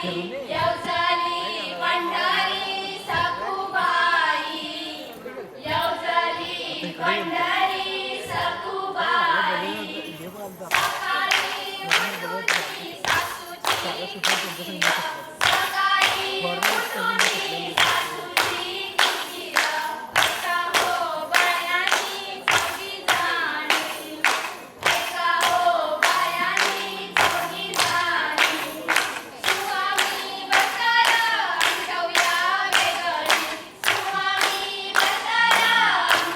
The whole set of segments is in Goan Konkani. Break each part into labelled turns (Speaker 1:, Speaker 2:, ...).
Speaker 1: येवजली पंढरी सखुबाई, येवजली पंढरी सखुबाई. सकाळी उठून सासूची, सकाळी उठून सासूची किकीर, एका हो बायांनी चौघी जाणी, एका हो बायांनी चौघी जाणी. सुवामी बसाया जाऊया वेगळी, सुवामी बसाया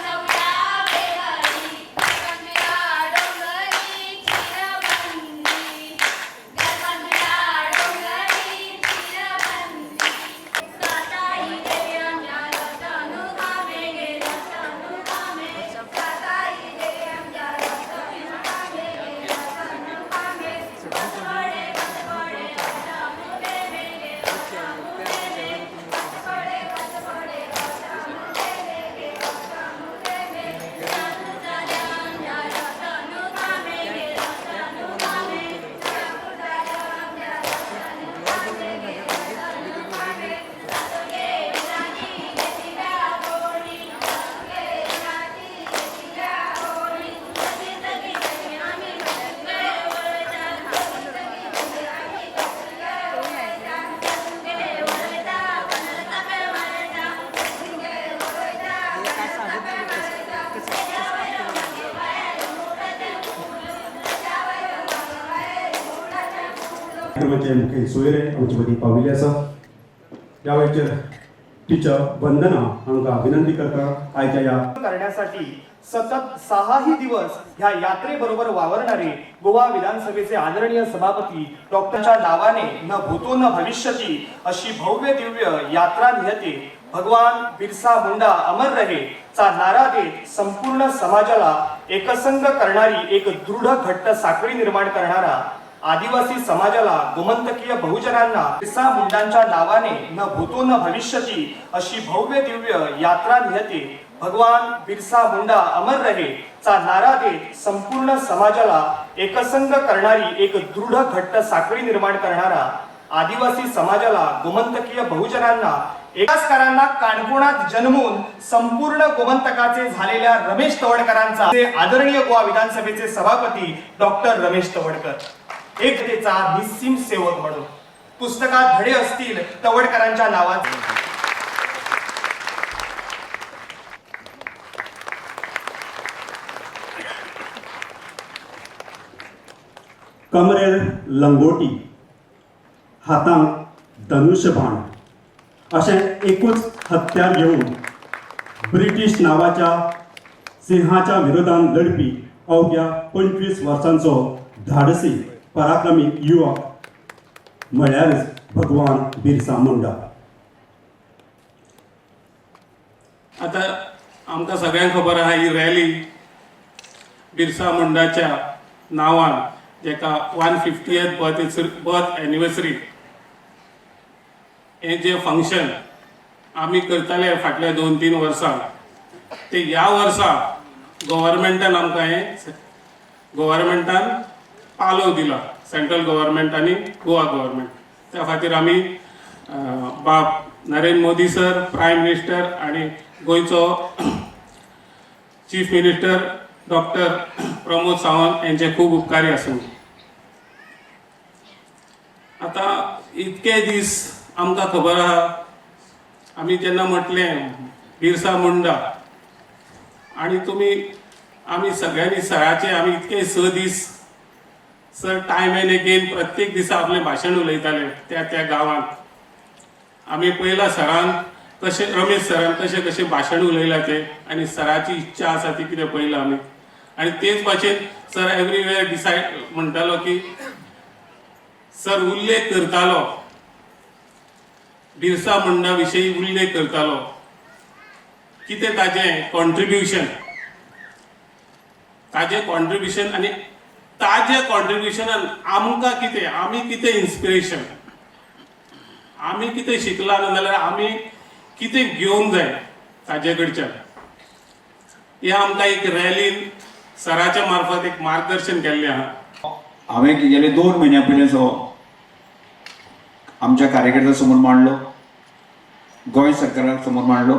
Speaker 1: जाऊया वेगळी. गरबांधुया डोंगरी चिरबंदी, गरबांधुया डोंगरी चिरबंदी. साताई देवी आमच्या रतनू कामे गे, रतनू कामे. साताई देवी आमच्या रतनू कामे गे, रतनू कामे. बस पडे बस पडे रतनू देवे गे, रतनू देवे. बस पडे बस पडे रतनू देवे गे, रतनू देवे. सासू झाल्या आमच्या रतनू कामे गे, रतनू कामे. सासू झाल्या आमच्या रतनू कामे गे, रतनू कामे. सासू गेली राणी घेतल्या होळी, सासू गेली राणी घेतल्या होळी. सगळी सगळी सगळी आम्ही कसले वळता, सगळी सगळी सगळी आम्ही कसले वळता. सासू गेले वळता वनरता वळता, सासू गेले वळता वनरता वळता. त्याच्यावर मागे बाहेर मोडाचे फूल, त्याच्यावर मागे बाहेर मोडाचे फूल.
Speaker 2: कार्यक्रमाचे मुखेल सोयरे आमचे मदीं पाविल्ले आसा. ह्या वेळाचेर टिचर वंदना हांकां विनंती करता आयच्या ह्या
Speaker 3: करण्यासाठी सतत सहाही दिवस ह्या यात्रेबरोबर वावरणारे गोवा विधानसभेचे आदरणीय सभापती डॉक्टरच्या नावाने न भूतो न भविष्यती अशी भव्य दिव्य यात्रा निहते भगवान बिरसा मुंडा अमर रहे चा नारा देत संपूर्ण समाजाला एकसंघ करणारी एक दृढ घट्ट साखळी निर्माण करणारा, आदिवासी समाजाला, गोमंतकीय बहुजनांना बिरसा मुंडांच्या नावाने न भूतो न भविष्यती अशी भव्य दिव्य यात्रा निहते भगवान बिरसा मुंडा अमर रहे चा नारा देत संपूर्ण समाजाला एकसंघ करणारी एक दृढ घट्ट साखळी निर्माण करणारा, आदिवासी समाजाला, गोमंतकीय बहुजनांना, एकासकारांना काणकोणात जन्मून संपूर्ण गोमंतकाचे झालेल्या रमेश तवडकरांचा, ते आदरणीय गोवा विधानसभेचे सभापती डॉक्टर रमेश तवडकर, एकतेचा निस्सीम सेवक म्हणून पुस्तकात धडे असतील तवडकरांच्या नावाचे.
Speaker 2: कमरेर लंगोटी, हातांत धनुष्यबाण अशें एकूच हत्यार घेवन ब्रिटीश नांवाच्या सिंहाच्या विरोधान लढपी अवघ्या 25 वर्सांचो धाडसी पराक्रमी युवक म्हळ्यारच भगवान बिरसा मुंडा.
Speaker 4: आतां आमकां सगळ्यांक खबर आहा, ही रॅली बिरसा मुंडाच्या नांवान, जेका 150th birth anniversary, हें जें फंक्शन आमी करताले फाटल्या 2-3 वर्सां, ते ह्या वर्सा गव्हर्मेंटान आमकां हें गव्हर्मेंटान पालोव दिला, सेंट्रल गव्हर्मेंट आनी गोवा गव्हर्मेंट. त्या खातीर आमी बाब Narendra Modi sir, prime minister, आनी गोंयचो chief minister doctor Pramod Sawant यांचे खूब उपकारी आसूं. आतां इतके दीस आमकां खबर आहा, आमी जेन्ना म्हटलें बिरसा मुंडा आनी तुमी आमी सगळ्यांनी सराचे, आमी इतके 6 दीस सर टायम एंड अगेन प्रत्येक दिसा आपलें भाशण उलयताले त्या त्या गांवांत. आमी पयला सरान कशें, रमेश सरान कशें कशें भाशण उलयलां तें आनी सराची इच्छा आसा ती कितें पळयलां आमी. आनी तेच भाशेन सर एवरीवेर डिसायड म्हणटालो की सर उल्लेख करतालो, बिरसा मुंडा विशयी उल्लेख करतालो, कितें ताजें कॉन्ट्रिब्युशन, ताजें कॉन्ट्रिब्युशन आनी ताज्या कॉन्ट्रिब्युशनान आमकां कितें, आमी कितें इन्स्पिरेशन, आमी कितें शिकला, ना जाल्यार आमी कितें घेवंक जाय ताजे कडच्यान, हें आमकां एक रॅलीन सराच्या मार्फत एक मार्गदर्शन केल्लें आहा.
Speaker 5: हांवें गेले 2 म्हयन्या पयलीं आमच्या कार्यकर्त्या समोर मांडलो, गोंय सरकारा समोर मांडलो,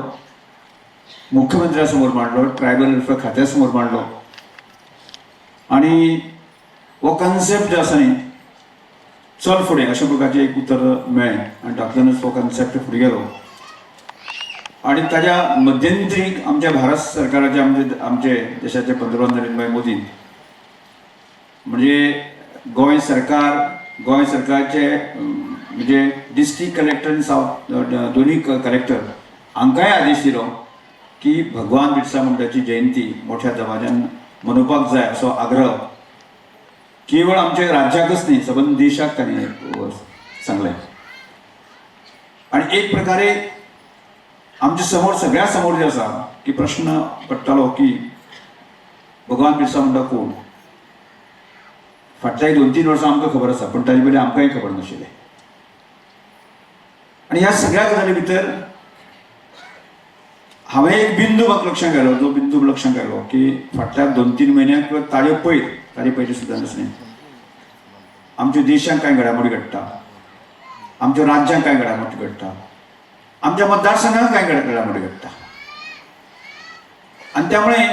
Speaker 5: मुख्यमंत्र्या समोर मांडलो, ट्रायबल वेलफेअर खात्या समोर मांडलो. आनी हो कन्सेप्ट जो आसा न्ही, चल फुडें अशा प्रकारचें एक उतर मेळ्ळें आनी तातूंतल्यानच हो कन्सेप्ट फुडें गेलो. आनी ताज्या मध्यंतरी आमच्या भारत सरकाराचे, आमचे आमचे देशाचे पंतप्रधान नरेंद्रभाई मोदीन, म्हणजे गोंय सरकार, गोंय सरकारचे म्हणजे डिस्ट्रिक्ट कलेक्टर आनी सावथ दोनूय कलेक्टर हांकांय आदेश दिलो की भगवान बिरसा मुंडाची जयंती मोठ्या दबाज्यान मनोवपाक जाय, असो आग्रह केवळ आमच्या राज्याकच न्ही, सबंद देशाक ताणें सांगलें. आनी एक प्रकारे आमच्या समोर, सगळ्या समोर जे आसा की प्रश्न पडटालो की भगवान बिरसा मुंडा कोण? फाटल्या 2-3 वर्सां आमकां खबर आसा, पूण ताजे पयलीं आमकांय खबर नाशिल्लें. आनी ह्या सगळ्या गजाली भितर हांवें एक बिंदू म्हाका लक्षांत आयलो, जो बिंदू लक्षांत आयलो की फाटल्या 2-3 म्हयन्याक किंवा ताजे पयर, ताजे पयलीं सुद्दां नासलें, आमच्या देशांत कांय घडामोडी घडटा, आमच्या राज्यांत कांय घडामोडी घडटा, आमच्या मतदारसंघात कांय घडामोडी घडटा. आनी त्यामुळे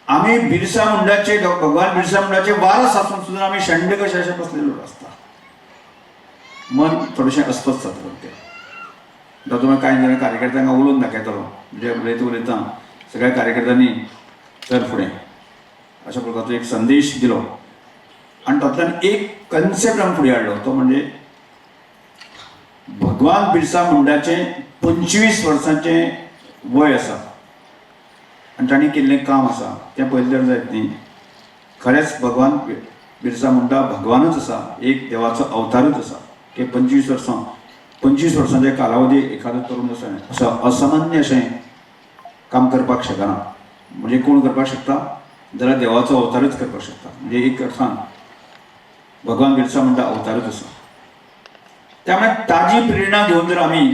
Speaker 5: आमी बिरसा मुंडाचे, भगवान बिरसा मुंडाचे वारस आसून सुद्दां आमी शेंडे कशे अशें बसलेलो आसता. मन थोडेशें अस्वस्थ जाता तें. तातूंत कांय जाणां कार्यकर्त्यांक उलोवन दाखयतलो, म्हणजे उलयता उलयता सगळ्या कार्यकर्त्यांनी चल फुडें अशा प्रकारचो एक संदेश दिलो. आनी तातूंतल्यान एक कन्सेप्ट आमी फुडें हाडलो, तो म्हणजे भगवान बिरसा मुंडाचें 25 वर्सांचें वय आसा आनी तांणी केल्लें काम आसा तें पळयलें जर जायत न्ही, खरेंच भगवान बिरसा मुंडा भगवानूच आसा, एक देवाचो अवतारूच आसा की 25 वर्सां, 25 वर्सांच्या कालावधी एखादो तरुण आसा असो असामान्य अशें काम करपाक शकना. म्हणजे कोण करपाक शकता जाल्यार देवाचो अवतारूच करपाक शकता. म्हणजे एक अर्थान भगवान बिरसा मुंडा अवतारूच आसा. त्यामुळे ताजी प्रेरणा घेवन जर आमी,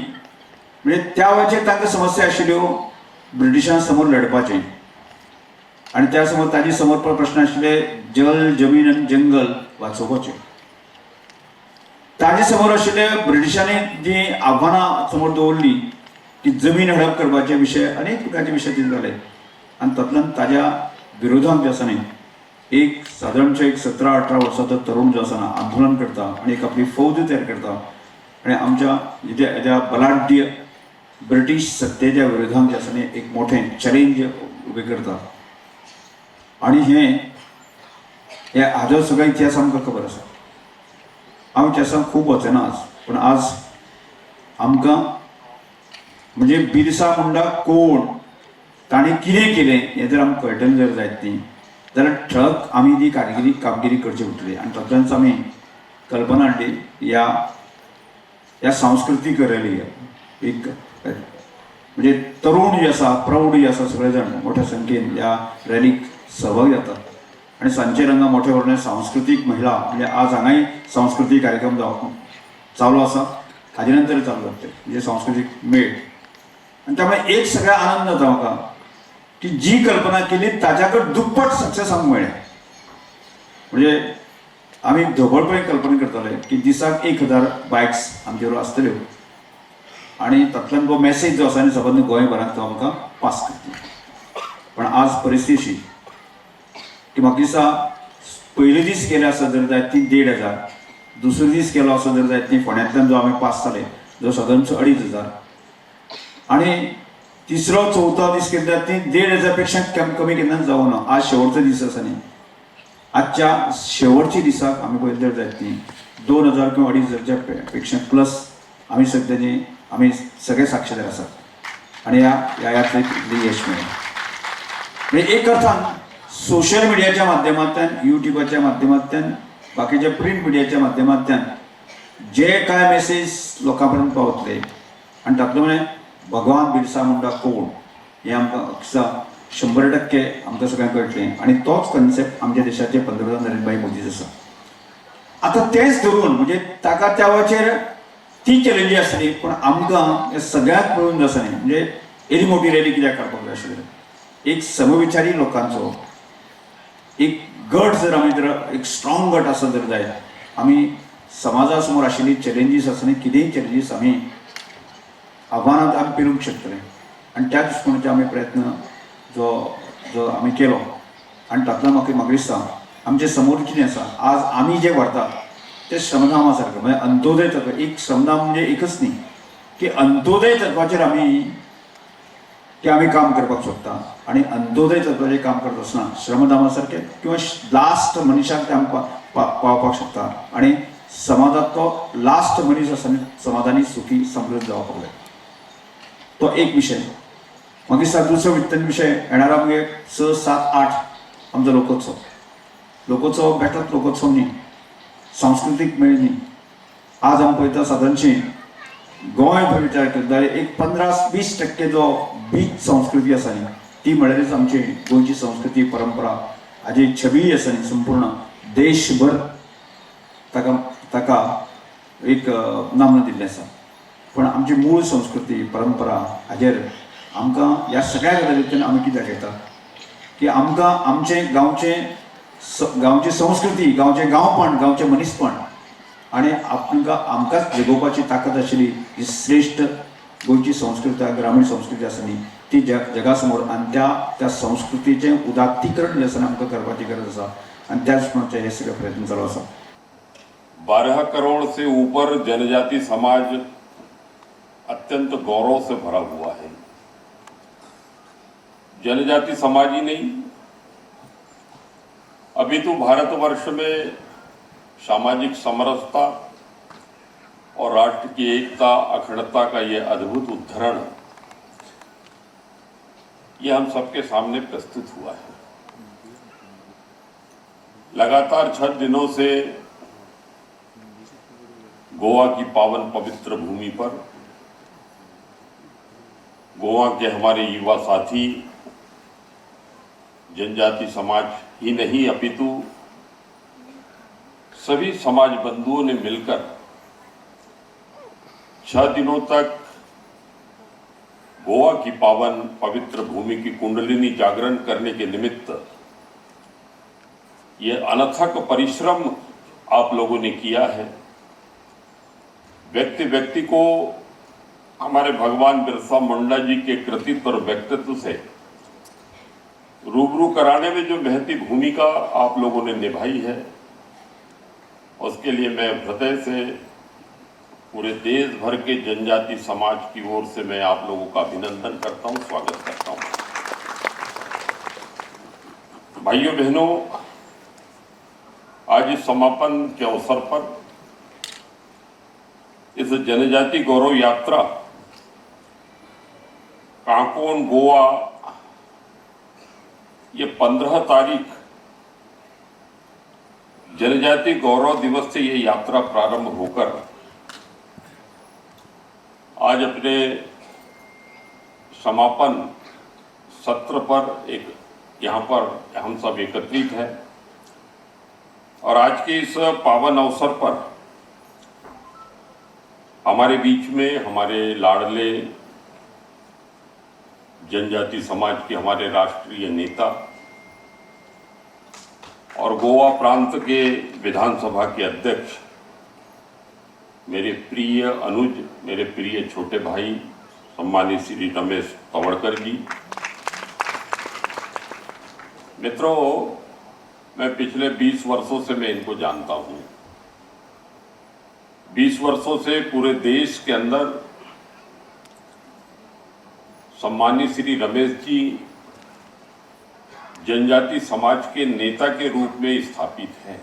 Speaker 5: म्हणजे त्या वेळाचेर तांकां समस्या आशिल्ल्यो ब्रिटिशां समोर लढपाचें, आनी त्या समोर ताजे समोर प्रश्न आशिल्ले जल, जमीन आनी जंगल वाचोवपाचें. ताजे समोर आशिल्ले ब्रिटिशांनी जी आव्हानां समोर दवरली की जमीन हडप करपाचे विशय, अनेक प्रकारचे विशय तितून जाले. आनी तातूंतल्यान ताज्या विरोधांत जे आसा न्ही, एक सादारणशे एक 17-18 वर्साचो तरुण जो आसा ना, आंदोलन करता आनी एक आपली फौज तयार करता आनी आमच्या येद्या बलाढ्य ब्रिटीश सत्तेच्या विरोधांत जे आसा न्ही, एक मोठें चॅलेंज उबें करता. आनी हें हे हाजो सगळो इतिहास आमकां खबर आसा. हांव इतिहासांत खूब वचना आज, पूण आज आमकां म्हणजे बिरसा मुंडा कोण, ताणें कितें केलें हें जर आमकां कळटलें जर जायत न्ही जाल्यार ठळक आमी ती कामगिरी करची पडटली. आनी तातूंतल्यानच आमी कल्पना हाडली ह्या ह्या सांस्कृतीक रॅली, एक म्हणजे तरुण जे आसा, प्रौढ जे आसा, सगळे जाण मोठ्या संख्येन ह्या रॅलीक सहभागी जातात. आनी सांजचे रंगा मोठ्या प्रमाणात सांस्कृतीक महिला, म्हणजे आज हांगाय सांस्कृतीक कार्यक्रम जावप चालू आसा, हाजे नंतर चालू जातले, म्हणजे सांस्कृतीक मेळ. आनी त्यामुळे एक सगळ्या आनंद जाता म्हाका की जी कल्पना केली ताज्याकड दुप्पट सक्सेस आमकां मेळ्ळें. म्हणजे आमी धबळपणी कल्पना करताले की दिसाक 1000 बायक्स आमचे बरोबर आसतल्यो आनी तातूंतल्यान जो मॅसेज जो आसा न्ही, सबंद गोंयभरांत तो आमकां पास करतलो. पण आज परिस्थिती अशी की म्हाका दिसता पयले दीस केले आसत जर जायत ती 1500, दुसरे दीस केलो आसत जर जायत ती फोंड्यांतल्यान जो आमी पास जाले जो सादारणसो 2500, आनी तिसरो चवथो दीस केले जाल्यार ती 1500 पेक्षा कमी केन्नाच जावं ना. आज शेवटचो दीस आसा न्ही, आजच्या शेवटच्या दिसाक आमी पळयले जर जायत न्ही, 2000 किंवा 2500च्या पेक्षा प्लस आमी सद्याची आमी सगळे साक्षीदार आसात. आनी ह्या ह्या यात्रेक इतलें यश मेळ्ळें. म्हणजे एक अर्थान सोशल मिडियाच्या माध्यमांतल्यान, युट्यूबाच्या माध्यमांतल्यान, बाकीच्या प्रिंट मिडियाच्या माध्यमांतल्यान जे काय मेसेज लोकां पर्यंत पावतले आनी तातूंत म्हणजे भगवान बिरसा मुंडा कोण हें आमकां अक्षरशा 100% आमकां सगळ्यांक कळटलें. आनी तोच कन्सेप्ट आमच्या देशाचे पंतप्रधान नरेंद्रभाई मोदीच आसा. आतां तेंच धरून म्हणजे ताका त्या वेळाचेर ती चॅलेंजी आसली, पूण आमकां हे सगळ्यांक मेळून जो आसा न्ही, म्हणजे एदी मोठी रॅली कित्याक काडपाक जाय आशिल्ली, एक समविचारी लोकांचो एक गट जर आमी जर एक स्ट्रॉंग गट आसा जर जायत, आमी समाजा समोर आशिल्ली चॅलेंजीस आसा न्ही, कितेंय चॅलेंजीस आमी आव्हानां आमी पेलूंक शकतले. आनी त्या दृश्टीकोणाचे आमी प्रयत्न जो जो आमी केलो आनी तातूंतल्यान म्हाका दिसता आमचे समोर कितें आसा, आज आमी जें व्हरता तें श्रमधामा सारकें, म्हणजे अंत्योदय तत्व. एक श्रमधाम म्हणजे एकच न्ही की अंत्योदय तत्वाचेर आमी की आमी काम करपाक सोदता आनी अंत्योदय तत्वाचेर काम करता आसतना श्रमधामा सारकें किंवा लास्ट मनशाक ते आमी पावपाक शकता आनी समाजांतलो लास्ट मनीस आसा न्ही, समाधानी सुखी समृद्ध जावपाक जाय. तो एक विशय. मागीर सर दुसरो वित्तन विशय येणारा मागीर 6, 7, 8 आमचो लोकोत्सव. लोकोत्सव बेठोच लोकोत्सव न्ही, सांस्कृतीक मेळ न्ही. आज आमी पळयता सादारणशी गोंय विचार करता जाल्यार एक 15-20% जो बीच संस्कृती आसा न्ही, ती म्हळ्यारच आमची गोंयची संस्कृती परंपरा हाजी छबी आसा न्ही, संपूर्ण देशभर ताका ताका एक नामना दिल्ली आसा. पण आमची मूळ संस्कृती परंपरा हाजेर आमकां ह्या सगळ्या गजालींतल्यान आमी कितें दाखयता की आमकां आमचें गांवचें गांवची संस्कृती, गांवचें गांवपण, गांवचें मनीसपण आनी आपणका आमकांच जगोवपाची ताकद आशिल्ली ही श्रेश्ठ गोंयची संस्कृती, ग्रामीण संस्कृती आसा न्ही, ती जगा समोर आनी त्या त्या संस्कृतीचें उदात्तीकरण जें आसा आमकां करपाची गरज आसा आनी त्या दृश्टीकोनाचे हे सगळे प्रयत्न चालू आसा.
Speaker 6: 12 करोड़ से ऊपर जनजाति समाज अत्यंत गौरव से भरा हुआ है. जनजाति समाज ही नहीं, अभी तो भारतवर्ष में सामाजिक समरसता और राष्ट्र की एकता, अखंडता का ये अद्भुत उदाहरण ये हम सबके सामने प्रस्तुत हुआ है. लगातार 6 दिनों से गोवा की पावन पवित्र भूमि पर गोवा के हमारे युवा साथी, जनजाति समाज ही नहीं अपितु सभी समाज बंधुओं ने मिलकर 6 दिनों तक गोवा की पावन पवित्र भूमि की कुंडलिनी जागरण करने के निमित्त ये अनथक परिश्रम आप लोगों ने किया है. व्यक्ति व्यक्ति को हमारे भगवान बिरसा मुंडा जी के कृतित्व और व्यक्तित्व से रूबरू कराने में जो महती भूमिका आप लोगों ने निभाई है, उसके लिए मैं हृदय से पूरे देश भर के जनजाति समाज की ओर से मैं आप लोगों का अभिनंदन करता हूं, स्वागत करता हूं. भाइयों बहनों, आज इस समापन के अवसर पर इस जनजाति गौरव यात्रा कांकोन गोवा, ये 15 तारीख जनजाति गौरव दिवस से ये यात्रा प्रारंभ होकर आज अपने समापन सत्र पर एक यहाँ पर हम सब एकत्रित हैं और आज के इस पावन अवसर पर हमारे बीच में हमारे लाडले जनजाति समाज के हमारे राष्ट्रीय नेता और गोवा प्रांत के विधानसभा के अध्यक्ष, मेरे प्रिय अनुज, मेरे प्रिय छोटे भाई सम्मानित श्री रमेश तवड़कर जी. मित्रों, मैं पिछले 20 वर्षों से मैं इनको जानता हूं. 20 वर्षों से पूरे देश के अंदर सम्मानित श्री रमेश जी जनजाति समाज के नेता के रूप में स्थापित हैं.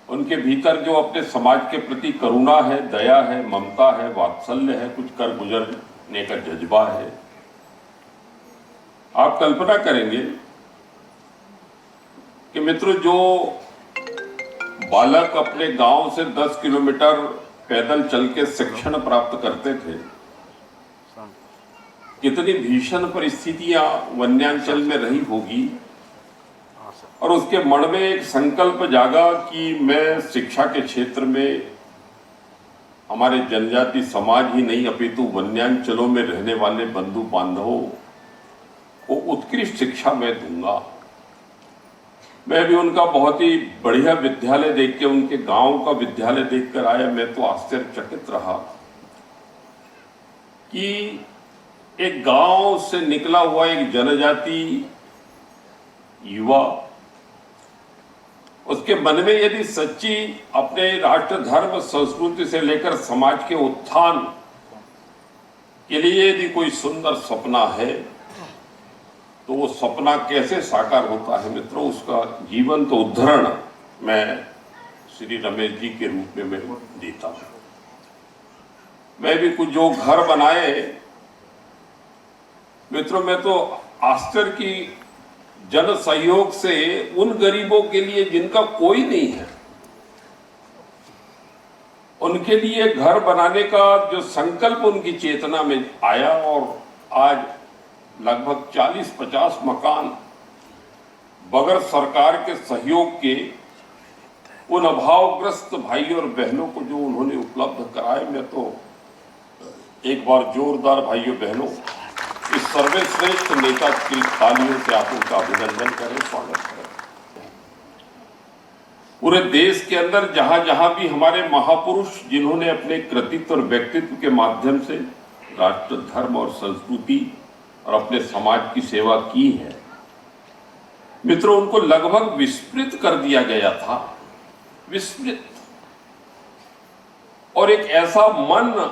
Speaker 6: उनके भीतर जो अपने समाज के प्रति करुणा है, दया है, ममता है, वात्सल्य है, कुछ कर गुजरने का जज्बा है. आप कल्पना करेंगे कि मित्रों, जो बालक अपने गांव से 10 किलोमीटर पैदल चल के शिक्षण प्राप्त करते थे, कितनी भीषण परिस्थितियां वन्यांचल में रही होगी और उसके मन में एक संकल्प जागा कि मैं शिक्षा के क्षेत्र में हमारे जनजाति समाज ही नहीं अपितु वन्यांचलों में रहने वाले बंधु बांधवों को उत्कृष्ट शिक्षा मैं दूंगा. मैं भी उनका बहुत ही बढ़िया विद्यालय देख के, उनके गांव का विद्यालय देखकर आया। मैं तो आश्चर्यचकित रहा कि एक गांव से निकला हुआ एक जनजाति युवा, उसके मन में यदि सच्ची अपने राष्ट्र, धर्म, संस्कृति से लेकर समाज के उत्थान के लिए यदि कोई सुंदर सपना है तो वो सपना कैसे साकार होता है मित्रों, उसका जीवंत तो उदाहरण मैं श्री रमेश जी के रूप में मैं देता हूं। मैं भी कुछ जो घर बनाए मित्रों, मैं तो आश्चर्य की जन सहयोग से उन गरीबों के लिए जिनका कोई नहीं है, उनके लिए घर बनाने का जो संकल्प उनकी चेतना में आया और आज लगभग 40-50 मकान बगैर सरकार के सहयोग के उन अभावग्रस्त भाई और बहनों को जो उन्होंने उपलब्ध कराए। मैं तो एक बार जोरदार भाइयों बहनों, इस सर्वश्रेष्ठ नेता की तालियों से आप उनका अभिनंदन करें, स्वागत करें। पूरे देश के अंदर जहां जहां भी हमारे महापुरुष जिन्होंने अपने कृतित्व और व्यक्तित्व के माध्यम से राष्ट्र, धर्म और संस्कृति और अपने समाज की सेवा की है मित्रों, उनको लगभग विस्मृत कर दिया गया था, विस्मृत। और एक ऐसा मन,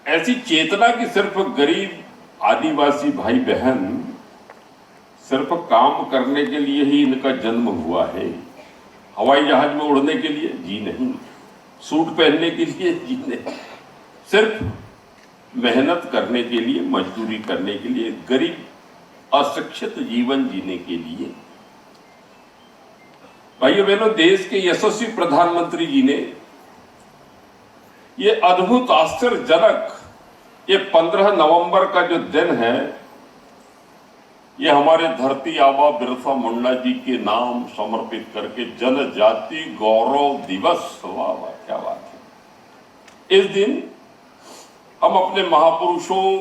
Speaker 6: ऐसी चेतना कि सिर्फ गरीब आदिवासी भाई बहन सिर्फ काम करने के लिए ही इनका जन्म हुआ है, हवाई जहाज में उड़ने के लिए जी नहीं, सूट पहनने के लिए जी नहीं, सिर्फ मेहनत करने के लिए, मजदूरी करने के लिए, गरीब अशिक्षित जीवन जीने के लिए। भाइयों बहनों, देश के यशस्वी प्रधानमंत्री जी ने ये अद्भुत आश्चर्यजनक ये 15 नवंबर का जो दिन है, ये हमारे धरती आबा बिरसा मुंडा जी के नाम समर्पित करके जनजाति गौरव दिवस, वाह वाह क्या बात है। इस दिन हम अपने महापुरुषों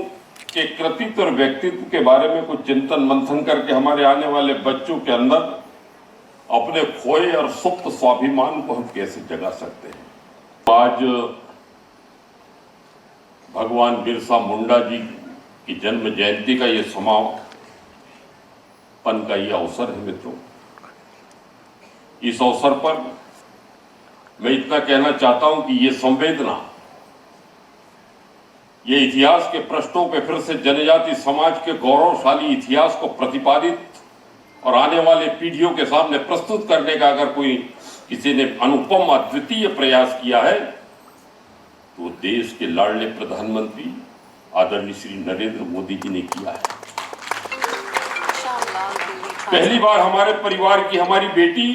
Speaker 6: के कृतित्व और व्यक्तित्व के बारे में कुछ चिंतन मंथन करके हमारे आने वाले बच्चों के अंदर अपने खोए और सुप्त स्वाभिमान को हम कैसे जगा सकते हैं। आज भगवान बिरसा मुंडा जी की जन्म जयंती का ये समापन का ये अवसर है मित्रों। इस अवसर पर मैं इतना कहना चाहता हूं कि ये संवेदना, ये इतिहास के पृष्ठों पे फिर से जनजाति समाज के गौरवशाली इतिहास को प्रतिपादित और आने वाले पीढ़ियों के सामने प्रस्तुत करने का अगर कोई किसी ने अनुपम अद्वितीय प्रयास किया है तो देश के लाडले प्रधानमंत्री आदरणीय श्री नरेंद्र मोदी जी ने किया है। पहली बार हमारे परिवार की हमारी बेटी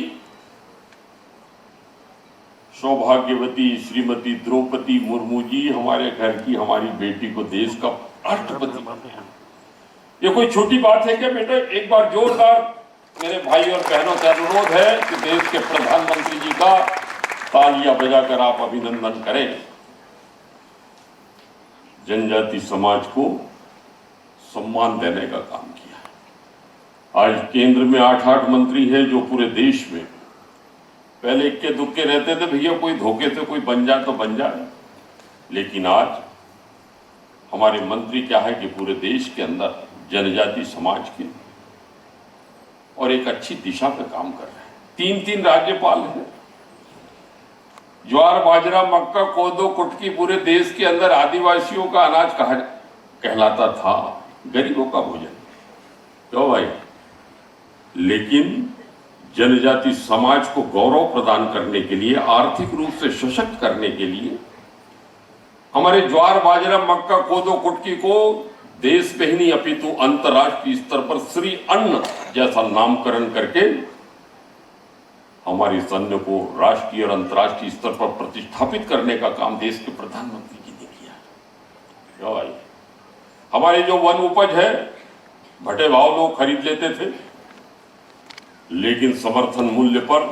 Speaker 6: सौभाग्यवती श्रीमती द्रौपदी मुर्मू जी, हमारे घर की हमारी बेटी को देश का राष्ट्रपति बनाया। ये कोई छोटी बात है क्या बेटा? एक बार जोरदार मेरे भाई और बहनों से अनुरोध है कि देश के प्रधानमंत्री जी का तालियां बजाकर आप अभिनंदन करें। जनजाति समाज को सम्मान देने का काम किया है। आज केंद्र में 8-8 मंत्री हैं जो पूरे देश में पहले इक्के दुक्के रहते थे, भैया कोई धोखे से कोई बन जाए तो बन जाए, लेकिन आज हमारे मंत्री क्या है कि पूरे देश के अंदर जनजाति समाज के और एक अच्छी दिशा पे काम कर रहे हैं। 3-3 राज्यपाल हैं। ज्वार, बाजरा, मक्का, कोदो, कुटकी पूरे देश के अंदर आदिवासियों का अनाज कहा कहलाता था, गरीबों का भोजन क्यों भाई? लेकिन जनजाति समाज को गौरव प्रदान करने के लिए, आर्थिक रूप से सशक्त करने के लिए हमारे ज्वार, बाजरा, मक्का, कोदो, कुटकी को देश में ही नहीं अपितु अंतर्राष्ट्रीय स्तर पर श्री अन्न जैसा नामकरण करके हमारे इस अन्न को राष्ट्रीय और अंतर्राष्ट्रीय स्तर पर प्रतिष्ठापित करने का काम देश के प्रधानमंत्री जी ने किया। क्यों भाई? हमारे जो वन उपज है, भटे भाव लोग खरीद लेते थे, लेकिन समर्थन मूल्य पर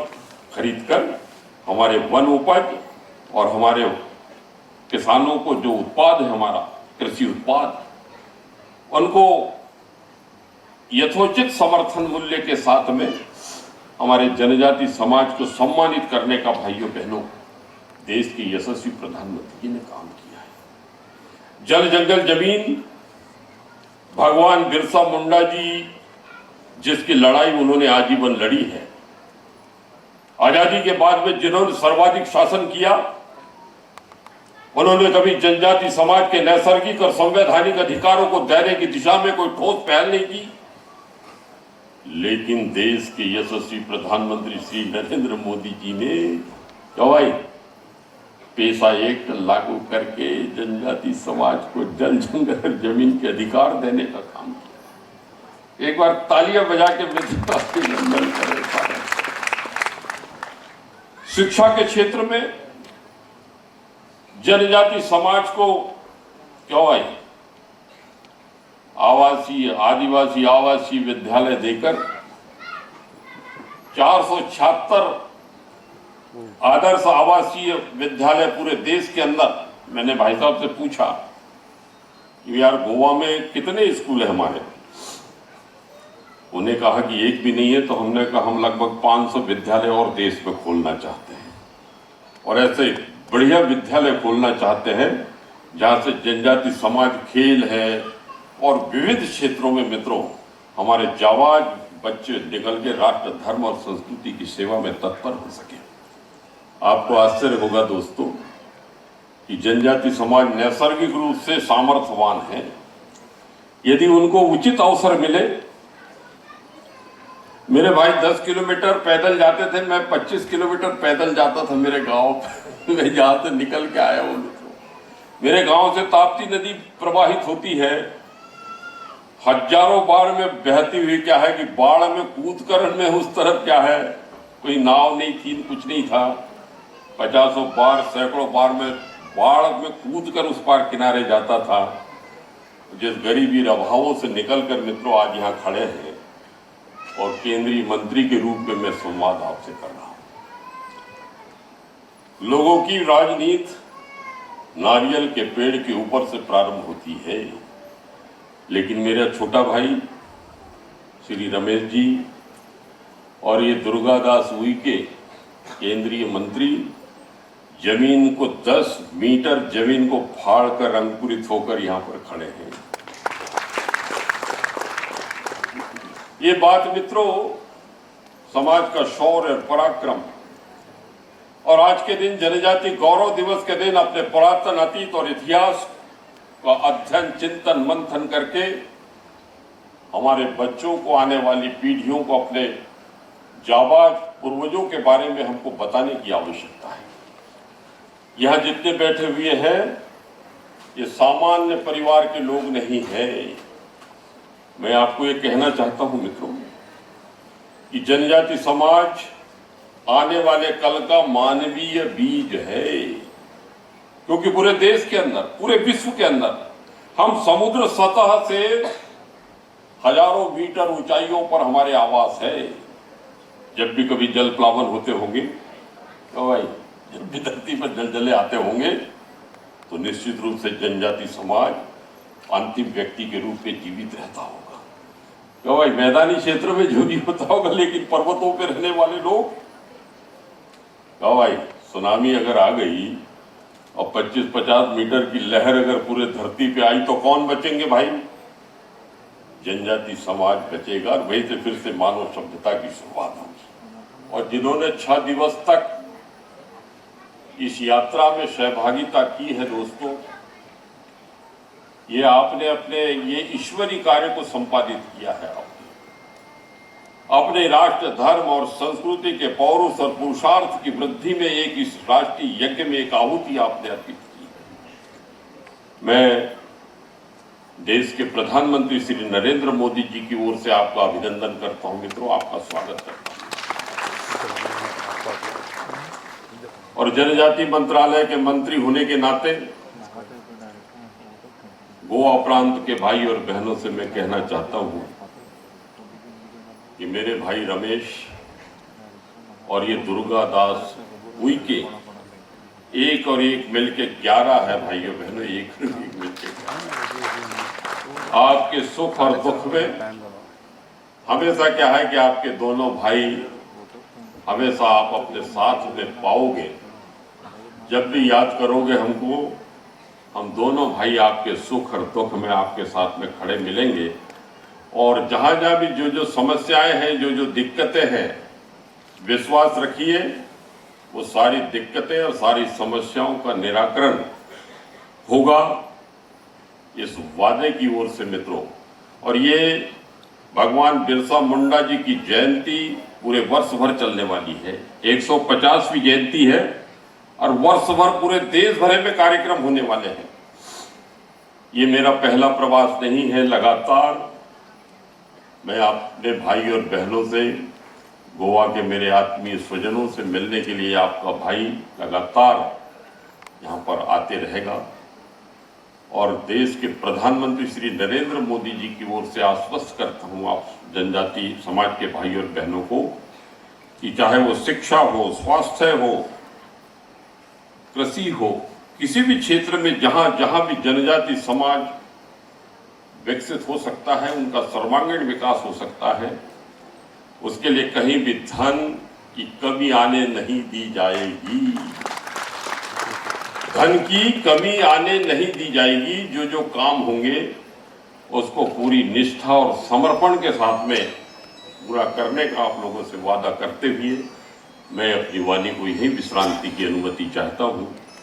Speaker 6: खरीदकर हमारे वन उपज और हमारे किसानों को जो उत्पाद है, हमारा कृषि उत्पाद, उनको यथोचित समर्थन मूल्य के साथ में हमारे जनजाति समाज को सम्मानित करने का भाइयों बहनों देश के यशस्वी प्रधानमंत्री जी ने काम किया है। जल जंगल जमीन, भगवान बिरसा मुंडा जी जिसकी लड़ाई उन्होंने आजीवन लड़ी है, आजादी के बाद में जिन्होंने सर्वाधिक शासन किया, उन्होंने कभी जनजाति समाज के नैसर्गिक और संवैधानिक अधिकारों को देने की दिशा में कोई ठोस पहल नहीं की, लेकिन देश के यशस्वी प्रधानमंत्री श्री नरेंद्र मोदी जी ने क्यों भाई पेशा एक्ट लागू करके जनजाति समाज को जल जंगल और जमीन के अधिकार देने का काम किया। एक बार तालियां बजा के अभिनंदन करें। शिक्षा के क्षेत्र में जनजाति समाज को क्यों भाई आवासीय आदिवासी आवासीय विद्यालय देकर 476 आदर्श आवासीय विद्यालय पूरे देश के अंदर। मैंने भाई साहब से पूछा कि यार गोवा में कितने स्कूल है हमारे, उन्हें कहा कि एक भी नहीं है। तो हमने कहा हम लगभग 500 विद्यालय और देश में खोलना चाहते हैं और ऐसे बढ़िया विद्यालय खोलना चाहते हैं जहां से जनजाति समाज खेल है और विविध क्षेत्रों में मित्रों हमारे जावाज बच्चे निकल के राष्ट्र, धर्म और संस्कृति की सेवा में तत्पर हो सके। आपको आश्चर्य होगा दोस्तों कि जनजाति समाज नैसर्गिक रूप से सामर्थ्यवान है। यदि उनको उचित अवसर मिले, मेरे भाई 10 किलोमीटर पैदल जाते थे, मैं 25 किलोमीटर पैदल जाता था मेरे गांव में, जहां से निकल के आया हूं मित्रों। मेरे गांव से ताप्ती नदी प्रवाहित होती है, हजारों बार में बहती हुई क्या है कि बाढ़ में कूद कर में उस तरफ क्या है, कोई नाव नहीं थी, कुछ नहीं था। पचासों बार सैकड़ों बार में बाढ़ में कूद कर उस पार किनारे जाता था। जिस गरीबी अभावों से निकल कर मित्रों आज यहाँ खड़े हैं और केंद्रीय मंत्री के रूप में मैं संवाद आपसे कर रहा हूं। लोगों की राजनीति नारियल के पेड़ के ऊपर से प्रारंभ होती है, लेकिन मेरा छोटा भाई श्री रमेश जी और ये दुर्गादास उइके केंद्रीय मंत्री जमीन को 10 मीटर जमीन को फाड़ कर अंकुरित होकर यहां पर खड़े हैं। ये बात मित्रों समाज का शौर्य और पराक्रम, और आज के दिन जनजाति गौरव दिवस के दिन अपने पुरातन अतीत और इतिहास का अध्ययन, चिंतन, मंथन करके हमारे बच्चों को, आने वाली पीढ़ियों को अपने जाबाज पूर्वजों के बारे में हमको बताने की आवश्यकता है। यहाँ जितने बैठे हुए हैं ये सामान्य परिवार के लोग नहीं हैं। मैं आपको ये कहना चाहता हूं मित्रों कि जनजाति समाज आने वाले कल का मानवीय बीज है, क्योंकि पूरे देश के अंदर, पूरे विश्व के अंदर हम समुद्र सतह से हजारों मीटर ऊंचाइयों पर हमारे आवास है। जब भी कभी जल प्लावन होते होंगे तो भाई, जब भी धरती पर जलजले आते होंगे तो निश्चित रूप से जनजाति समाज अंतिम व्यक्ति के रूप में जीवित रहता होगा। क्यों भाई, मैदानी क्षेत्र में जो भी होता होगा, लेकिन पर्वतों पर रहने वाले लोग, क्यों भाई, सुनामी अगर आ गई और 25-50 मीटर की लहर अगर पूरे धरती पे आई तो कौन बचेंगे भाई? जनजाति समाज बचेगा और वहीं से फिर से मानव सभ्यता की शुरुआत होगी। और जिन्होंने 6 दिवस तक इस यात्रा में सहभागिता की है दोस्तों, ये आपने अपने ये ईश्वरीय कार्य को संपादित किया है। आपने अपने राष्ट्र, धर्म और संस्कृति के पौरुष और पुरुषार्थ की वृद्धि में एक इस राष्ट्रीय यज्ञ में एक आहुति आपने अर्पित की है। मैं देश के प्रधानमंत्री श्री नरेंद्र मोदी जी की ओर से आपका अभिनंदन करता हूं मित्रों, आपका स्वागत करता हूं। और जनजाति मंत्रालय के मंत्री होने के नाते गोवा प्रांत के भाई और बहनों से मैं कहना चाहता हूं कि मेरे भाई रमेश और ये दुर्गादास उइके एक और एक मिलके 11 है भाइयों बहनों, एक और एक मिलके 11। आपके सुख और दुख में हमेशा क्या है कि आपके दोनों भाई हमेशा आप अपने साथ में पाओगे। जब भी याद करोगे हमको, हम दोनों भाई आपके सुख और दुख में आपके साथ में खड़े मिलेंगे। और जहाँ जहाँ भी जो जो समस्याएं हैं, जो जो दिक्कतें हैं, विश्वास रखिए वो सारी दिक्कतें और सारी समस्याओं का निराकरण होगा, इस वादे की ओर से मित्रों। और ये भगवान बिरसा मुंडा जी की जयंती पूरे वर्ष भर चलने वाली है। 150वीं जयंती है और वर्ष भर पूरे देश भर में कार्यक्रम होने वाले हैं। ये मेरा पहला प्रवास नहीं है, लगातार मैं अपने भाई और बहनों से, गोवा के मेरे आत्मीय स्वजनों से मिलने के लिए आपका भाई लगातार यहाँ पर आते रहेगा। और देश के प्रधानमंत्री श्री नरेंद्र मोदी जी की ओर से आश्वस्त करता हूँ आप जनजाति समाज के भाई और बहनों को कि चाहे वो शिक्षा हो, स्वास्थ्य हो, कृषि हो, किसी भी क्षेत्र में जहां जहां भी जनजाति समाज विकसित हो सकता है, उनका सर्वांगीण विकास हो सकता है, उसके लिए कहीं भी धन की कमी आने नहीं दी जाएगी। धन की कमी आने नहीं दी जाएगी। जो जो काम होंगे उसको पूरी निष्ठा और समर्पण के साथ में पूरा करने का आप लोगों से वादा करते हुए मैं अपनी वाणी को यही विश्रांति की अनुमति चाहता हूँ।